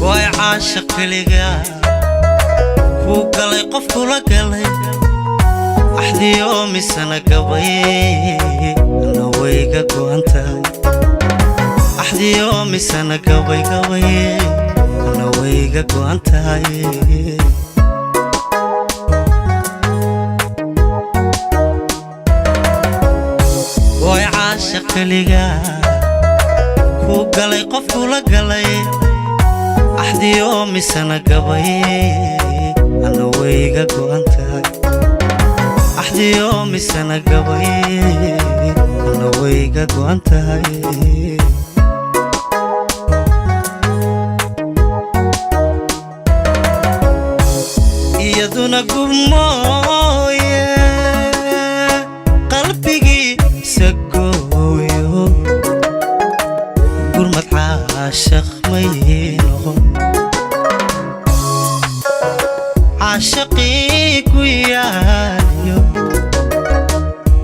Waay caashiq keligaa kuu galay, qof kula galay axdiyo misana gabay, ana wayga go'an tahay. Axdiyo misana gabay gabay, ana wayga go'an tahay. Waay caashiq keligaa kuu galay, qof kula galay axdiyo misana gabay, ana wayga go'an tahay. Axdiyo misana gabay, ana wayga go'an tahay. Iyaduna gubmooye qalbigiisa gooyo, gurmad caashaq may noqon. Caashaqii ku yaaliyo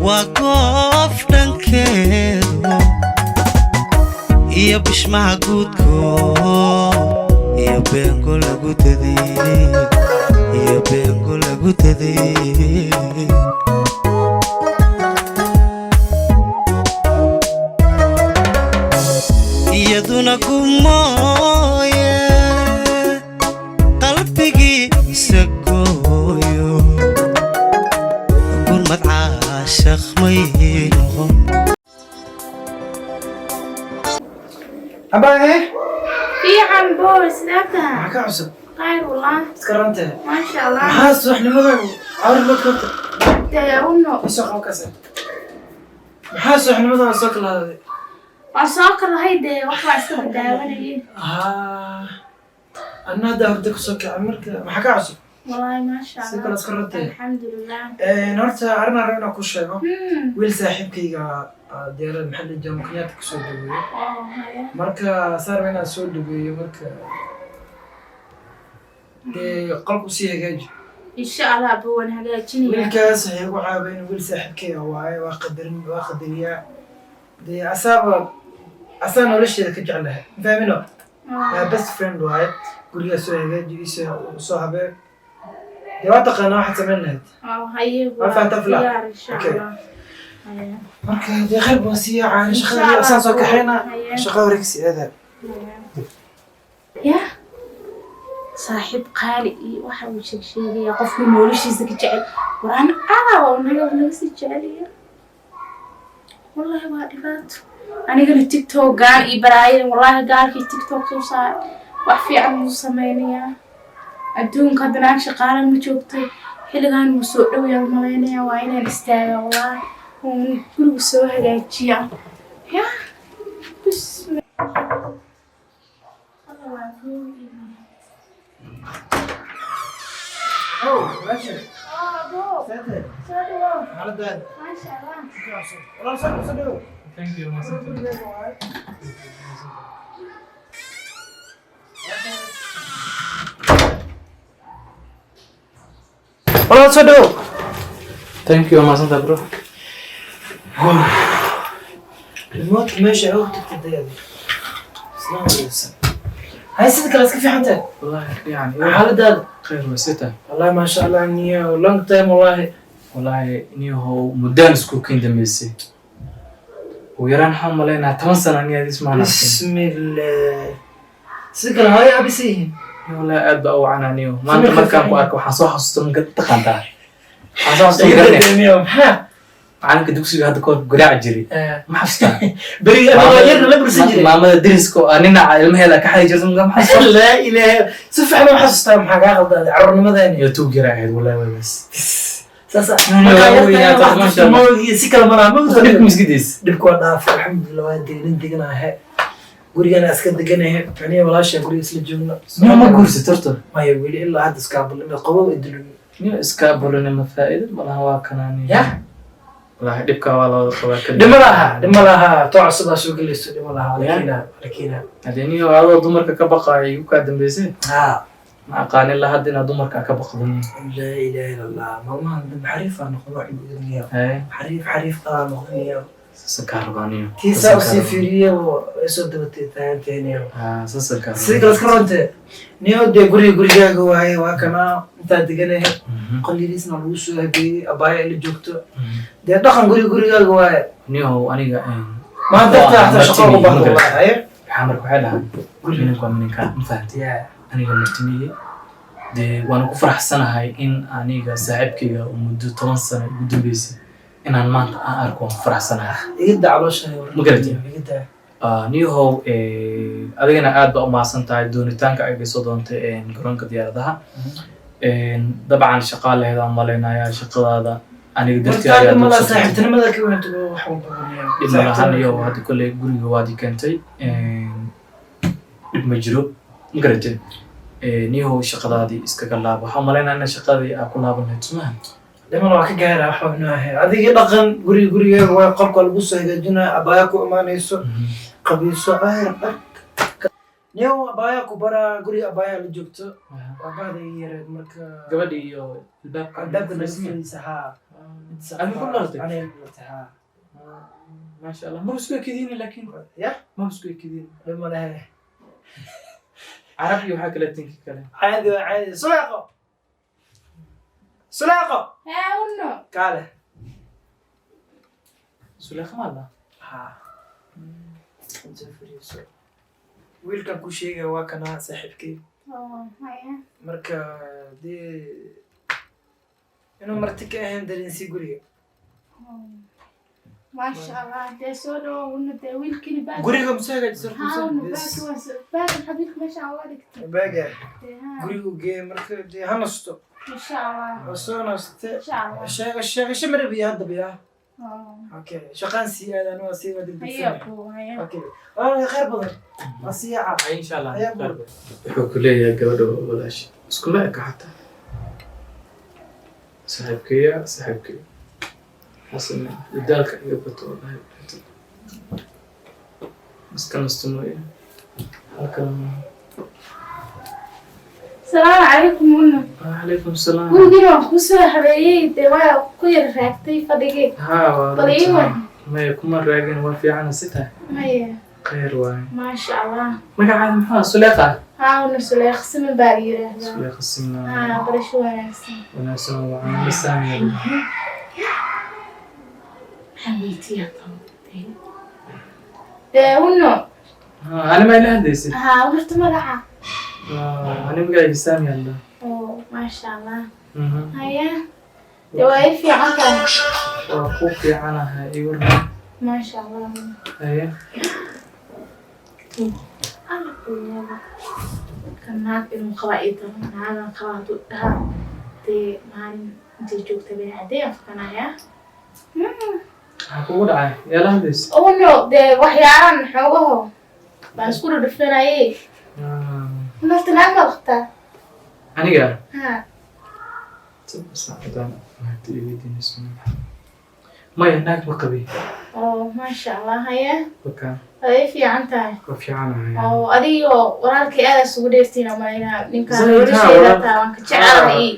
waa goof dhankeedu iyo bishmaha guudko iyo beengo lagu daday, iyo beengo lagu daday. Iyaduna gumooye qalbigiisa gooyo, gurmad caashaq may noqon. Abaaye. Fiican boy, sidaata? Maxaa ka cusub? Khayr wallah. Iska rantee? Maasha Allah. Maxaa subaxnimada cawri korta? Dee uno. Isoo qabo kase. Maxaa subaxnimada soo kalaaday? Waa soo kalahay dee, wax baa iska badaawanayay. Haa. Anna hadda hurda kusoo kacay marka, maxaa ka cusub? Wallahi maasha Si Allah. kale iska rantee? Alxamdulilah. Horta arrin aan rabo inaan ku sheego. Wiil saaxiibkayga diyaarad maxaa la Jomo Kenyatta kusoo dhaweeyey. Oo haya. Marka saan rabo inaan soo dhaweeyo, marka dee qolku sii hagaaji. Insha Allah buu waan hagaajinaya. Wiilkaas waxay igu caawin, wiil saaxiibkayga waaye, waa qadarin, waa qadariyaa, dee asaaba asaa nolosheeda ka jeclahay, fahmino? My best friend waaye. Gurigaa soo hagaaji, isoo soo habee, dee waa taqaanaa waxaad samayn lahayd. Oo haye. Waa fahantaa fila? Diyaar insha Okay. Allah. Haya. Marka dee khayr baan siiya caani. Insha Shaqada Allah, asaan soo kaxayna. Haye. Shaqa wareegsi aada. Ya saaxiib qaali iyo waxa uu sheeg sheegaya qofka noloshiisa ka jecel, war ana aawa naga sii jeceliya. Wallahi waa dhibaato. Anigana TikTok gaan iyo balaayadan, wallahi gaalkii TikTok soo saaray wax fiican wuu sameynayaa. Adduunka haddana ag shaqaalan ma joogtay, xilligan wuu soo dhowyaa malaynayaa. Waa inaan istaagaa wallahi uun guriga soo hagaajiya. Ya bismi Allah, waa koobi. Oh, walaashay. Abo. Saate. Soo dhawow. Xaaladaada? Maasha Allah. Walaal, soo dhawow. Thank you, mahadsantahay. Gurigaaga waaye. Walaal, soo dhawow. Thank you, mahadsantahay bro. Remote meesha ay ugu tagtay dayada. Isla wareegsan. Hay, sida kale iska fiican tahay? Wallahi fiican. Xaaladaada? Khayr waa sita. Wallahi maasha Allah, niyo long time wallahi. Wallahi niyahow muddaan isku kin dambeysay. Ugu yaraan waxaan u maleynayaa 10 sano aniga adis maan arkin. Bismillah. Sida kale hooyo abisa yihiin? Wallahi aad baa u wacanaa niyo. Maanta Samir markaan ku fiican. arko waxaan soo xasuusta marka taqaantaa. Waxaan soo xasuusta garanay. Niyo maxaa? Macalinka dugsiga hadda kahor garaaci jiray. Ma xasuustaa? Beriga anagoo yarna la bursan jiray. Maamada deriska oo ninaca ilmaheeda ka xadi jirta ma xasuustaa? Laa ilaaha, si fiican u xasuustaa, maxaa kaa qaldaaday carruurnimadeeni? Iyo tuug yar ahayd wallahi waagaas. Saas Niyo, markaa waa weynaa, yartahay wax maasha Allah. moogiyo si kale malaha. Horta dhibka miskidiis. Dhibka waa dhaafay, alxamdulilah, waa degnin deganahe, gurigana iska deganahe, aniga walaasha guriga isla joogno. Niyo ma guursat horta? Maya, weli ilaa hadda iskaabulnimo qabow idulmi. Niyo iskaabulinimo faa'iido malaha, waa kanaan. Ya. Wallahi dhibka waa la wada qabaa kaliya. Dhimo laha, dhimo laha, too cusub aa soo gelayso, dhimo laha, waa la Ya. keenaa, waa la keenaa. Hadee niyo adoo dumarka ka baqaayo igu kaa dambeysay. Ha. Ma aqaan ilaa hadda inaad dumarka ka baqdo niyo. Laa ilaaha illa Allah, maalmahan dambe xariif aa noqon, wax igu idinaya. Haye. Xariif, xariif aa noqonaya. Saasaan kaa rabaa niyo. Tiisaa usii fiiriye way soo dabatay taagantay niyo. Saasaan kaa Sidii kale iska roonte niyo, dee guriga gurigaaga waaye, waa kana intaa deganahay, qol yariisna lagu soo habeeyey, abaaya ila joogto, dee dhaqan guriga gurigaaga waaye. Niyow, aniga Maanta xitaa shaqo ugu baahdo wallahi, haye. Waxaa marka waxay dhahaan mininku waa mininka, ma fahamtay? Aniga martimiye dee waana ku faraxsanahay in aniga saaxiibkayga oo muddo 10 sano ugu dambeysay inaan maanta aan arko, waan ku faraxsanahay. Iga daa caloosha. Ma garatay? Iga daa. Niyahow, adigana aad baa u mahadsan tahay doonitaanka ay soo doontay garoonka diyaaradaha. Dabcan shaqaa laheyd aan malaynayaa, shaqadaada aniga dartii ayaa Martaada mala dul soo doontay. Saaxiibtinimada ka weynta wax walba niyo. Dhib ma lahan iyo hadda kolley guriga waad i keentay, dhib ma jiro, ma garatay? Niyahow, shaqadaadii iskaga laabo. Waxaan malaynaya ina shaqadii aa ku laaban lahayd sumaha. Dhiman waa ka gaara wax walba ahay. Adiga dhaqan guriga gurigaaga waaye, qolka lagu soo hagaajinaya, abaaya ku imaanayso, qabiiso ayr dhag niyo, abaaya ku baraa, guriga abaaya la joogto, waa bahda ii yareed marka. Gabadhi iyo albaabka. Albaabka naga furaysa, haa. Adiga ku dhalatay? Aniga ku dhalatay, haa. Maasha Allah, ma isku ekediin laakiin. Ya. Ma isku ekediin. Dhib ma lehe. Carab iyo waxaa kale tinki kale. Caadi waa caadi. Suleeqo, Suleeqo. Hee uno. Kaale. Suleekha maalla. Haa, inta fariiso. Wiilkan ku sheegaya waa kana saaxiibkay. Oo haya. Marka dee inuu marti ka ahayn dareensii guriga. Maasha Allah, dee soo dhawow una, dee wiilkini baag. Guriga musu hagaajisa? Haa una, baagi waa baagi, maxaad wiilka meesha uga dhigtay? Baaga. Dee haa. Guriga u geeye marka, dee ha nasto. Insha Allah. Oo soo naste. Insha Allah. Sheegasho ma rabiya hadda biya. Oo. Okay, shaqaan sii aad anu waa sii waa Haya degdegsan. Bu haya. Okay, waa khayr badan, waa sii yaaca. Ay, insha Allah. Ayaa bu. Wuxuu ku leeyahay gabadha waa walaashi, iskuma eka xataa. Saaxiibkeya, saaxiibkeya xasan daalka iga bato wallahi, iska nasto mooye halkan. Asalaamu calaykum una. Calaykum salaam. Gurigiina waan kusoo habeeyey, dee waa ku yar raagtay fadhigii. Haa, waa. Bal ii war. Maya, kuma raagin, waa fiican si tahay. Maya. Khayr waaye. Maasha Allah. Magacaada maxaa? Suleeqa? Haa una, Suleekh Siman baa la yidhaahdaa. Suleeqa Siman. Haa, barasho wanaagsan. Wanaagsan, waxaan la saamaya. Maxaan weydiiyaa dee uno? Ani ma ila hadlaysay? Haa, horta magaca. Ani magacayga Saami alla. Oo, maasha Allah. Haya, dee waa ii fiican tahay. Waa ku fiicanahay, ii waran. Maasha Allah. Haye. Alla qunyada kan naag inuu qabaa ii daran, naagan qabaa hadduu dhahaa, dee maalin intay joogta bay haddee afkanayaa. Maxaa kugu dhacay? Yaa la hadlaysay? Uno, dee waxyaalan xoogaho baan isku dhudhufanayay. Horta naag ma qabtaa? Aniga? Haa. Saacadan naagta ii weydiinayso, maya, naag ma qabi. Oo, maasha Allah, haya. Waka. Waa ii fiican tahay. Waa fiicanahay. Oo, adigoo walaalkay aad isugu dheertiin malaynaa ninkaan. Zaid, haa, Nolosheeda taa waan ka jecelahay,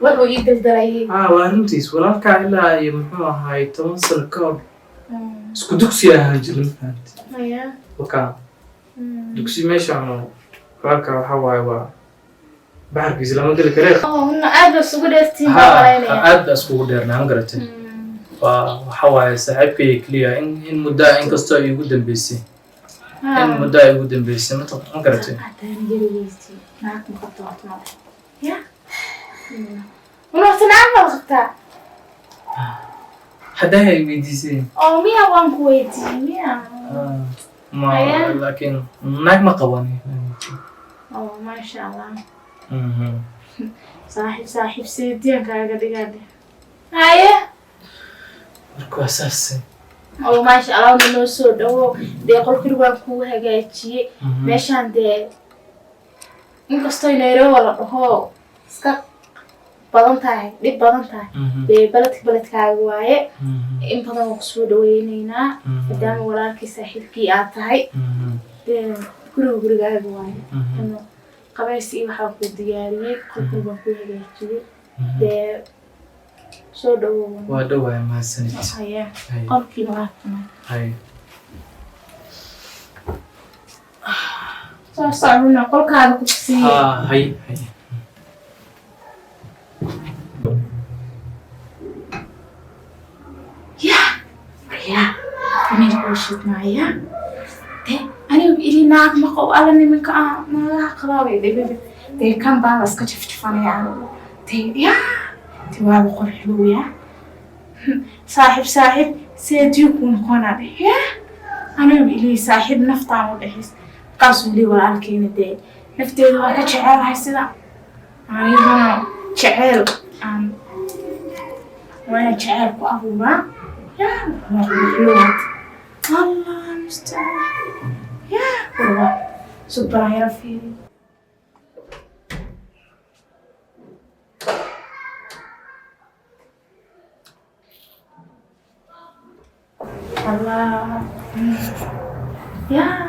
wuxuu ii daldalayay. Waa runtiis, walaalkaa ilaa iyo muxuu ahaay 10 sano ka hor isku dugsi ahaan jirin, ma fahanti? Haya. Waka. Dugsi meeshaan walaalkaa waxaa waaye waa baxarkiisa lama geli karee. Oo huna, aad baa isugu dheertiin baa malaynaya. Aad baa iskugu dheernaa, ma garatay? Waa waxa waaye saaxiibkay keliya in muddo ah, inkastoo ay igu dambeysay, in muddo ay igu dambeysay, ma garatay? Haddaan yarigeysii naag ma qabto horta male ya una, horta naag ma qabtaa? Haddaa ay weydiisay. Oo miya, waan ku weydiiyey miya? Ma Haya. laakiin naag ma qaban. Oo, maasha Allah. Saaxiib, saaxiib seediyan kaaga dhigaade, haye. Marka waa saas. Oo, maasha Allah, una noo soo dhawo, dee qolkii waan kuu hagaajiyey meeshaan, dee inkastoo Nairobi la dhaho iska badan tahay, dhib badan tahay, dee beledka beledkaaga waaye, in badan waan kusoo dhaweyneynaa maadaama walaalkii saaxiibkii aad tahay, dee guriga gurigaaga waaye. Ano qabays iyo waxaa ku diyaariyey, qolkii baan ku hagaajiyey dee. Soo dhawow. Waa dhowahay, mahadsanid. Haya. Haye. Qolkiina waa kana. Haye. Soo socona, qolkaada ku siiye. Haa, haye haye. Ya ya, aniga oo shidnaaya de, aniga ili naag maqow alla nimanka ah naagaha qabaabay dhibebe dee, kan baa la iska jifjifanaya anigu de. Ya de, waaba qorxlooya. Saaxiib, saaxiib seedii kuu noqonaa dheh. Ya, aniga ili saaxiib naftaan u dhexays, markaasuu ili walaalkeena dee nafteeda waa ka jecelahay sida anigana jeceel aan waa inaan jeceel ku abuuraa. Ya, waa qorxlooyad. Allah mustacaan. Ya, warwa subaan yara fiiri. Allah. Ya.